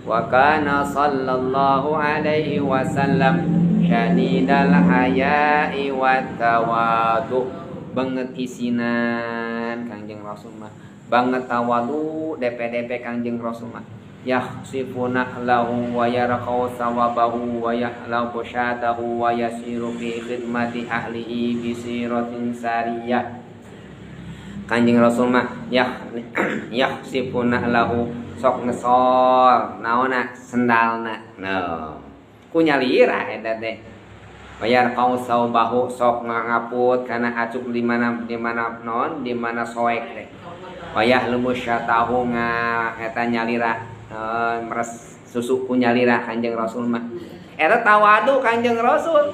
Wa kana sallallahu alaihi wasallam syadidal haya'i wa tawadu, banget isinan Kangjeng Rasul mah, banget tawadu DPDP Kangjeng Rasul mah. Yakhsifu na'lahu wa yarqau sawabahu wa yahlabu syatahu wa yasiru fi khidmati ahlihi bi siratin sariyah. Kanjeng Rasul mah yakhsifu na'lahu, sok ngesol naonna, sendalna, no ku nyalira eta teh. Wa yarqau sawabahu, sok ngaput kana acuk di mana, di mana non, di mana soek teh. Wa yahlubu syatahu, nga eta nyalira, meres susu ku nyalira Kanjeng Rasul mah. Eta tawadu Kanjeng Rasul.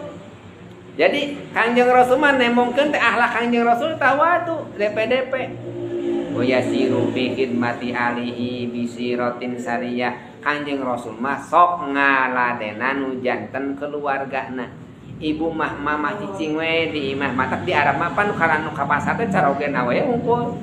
Jadi Kanjeng Rasul mah nembongkeun teh akhlak Kanjeng Rasul tawadu DPDP. Wa yasiru fi khidmati alihi bi siratin sariyah. Kanjeng Rasul mah sok ngaladenan nu janten keluargana. Ibu mah mamah cicing we di imah, matak di Arab mah pan nu ka pasar teh carogena we hungkul.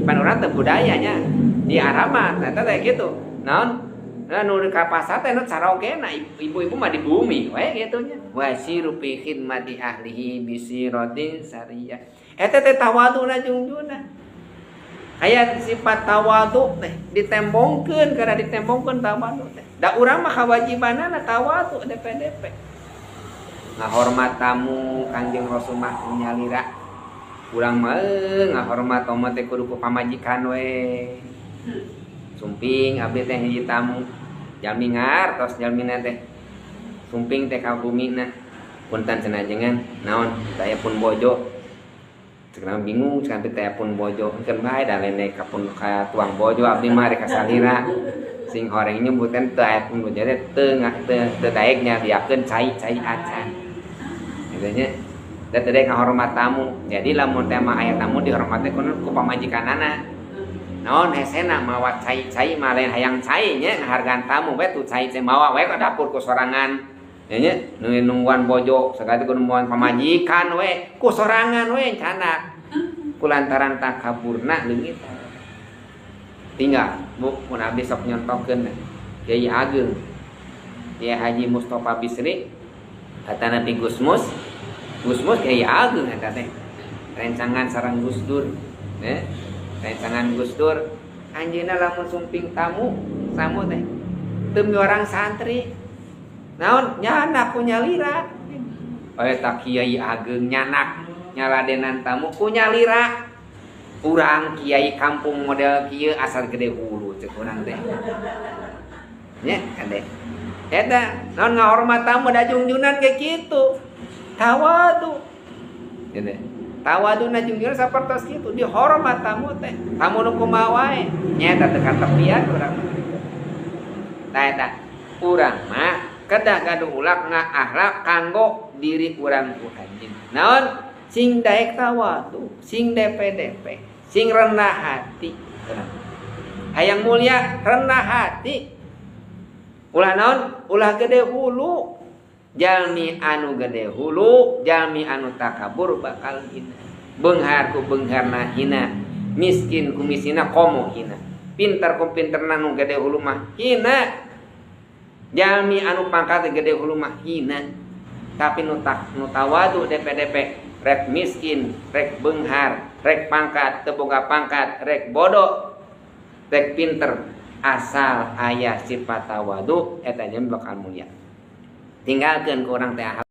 Pan urang teh budayanya di Arab mah eta teh kitu. Naon? Nah, nu ka pasar teh nu carogena ibu-ibu mah di bumi we kitu nya. Wasiru fi khidmati ahlihi bi siratin sariyah. Eta teh tawaduna jungjuna. Aya sifat tawadu teh ditembongkeun, karena ditembongkeun tawadu teh. Da urang mah kawajibanana tawadu DPDP. Ngahormat tamu Kanjeng Rasul mah nyalira. Urang mah ngahormat tamu teh kudu ku pamajikan we. Sumping abdi teh hiji tamu. Jalmi ngartos jalmina teh. Sumping teh ka bumina. Punten cenah jenengan, naon saya pun bojo. Sekarang bingung, sekarang teh pun bojo. Engkeun bae da lain ka pun ka tuang bojo abdi mah rek kasalira. Sing horeng nyebutan teu aya pun bojo teh teu teu teu daek nyadiakeun cai-cai acan. Gitu nya. Da teu daek ngahormat tamu. Jadi lamun teh mah aya tamu dihormatna ku pamajikanana. Naon hesena mawa cai-cai mah lain hayang cai nya, ngahargaan tamu we tuh cai teh mawa we ka dapur ku sorangan. Nya nya nu nungguan bojo sagala ku nungguan pamajikan we ku sorangan we candak. Kulantaran takaburna leungit. Tinggal Bu, mun abdi sok nyontokeun Kiai Ageng Kiai Haji Mustofa Bisri kata Nabi Gusmus. Gusmus Kiai Ageng eta teh rencangan sareng Gus Dur, ya. Rencangan Gus Dur anjeunna lamun sumping tamu tamu teh teu orang santri naon nyanak ku nyalira. Oh, eta Kiai Ageng nyanak nyaladenan tamu ku nyalira. Urang kiai kampung model kieu asal gede hulu cek urang teh nya kade. Eta naon ngahormat tamu da jungjunan ge kitu tawadu gitu. Tawadu na jungjunan sapertos kitu dihormat tamu teh, tamu nu kumaha wae nya eta teu katepian urang. Tah eta urang mah kedah gaduh ulah ngaakhlak kanggo diri urang ku anjeun. Naon sing daek tawadu, sing DPDP, sing rendah hati. Hayang mulia rendah hati. Ulah naon? Ulah gede hulu. Jalmi anu gede hulu, jalmi anu takabur bakal hina. Beunghar ku beungharna hina, miskin ku miskina komo hina. Pintar ku pinterna nu gede hulu mah hina. Jalmi anu pangkat gede hulu mah hina. Tapi nu tak nu tawadu DPDP rek miskin, rek beunghar, rek pangkat, teu boga pangkat, rek bodoh, rek pinter, asal aya sifat tawadu eta nya bakal mulia. Tinggalkeun ku urang teh.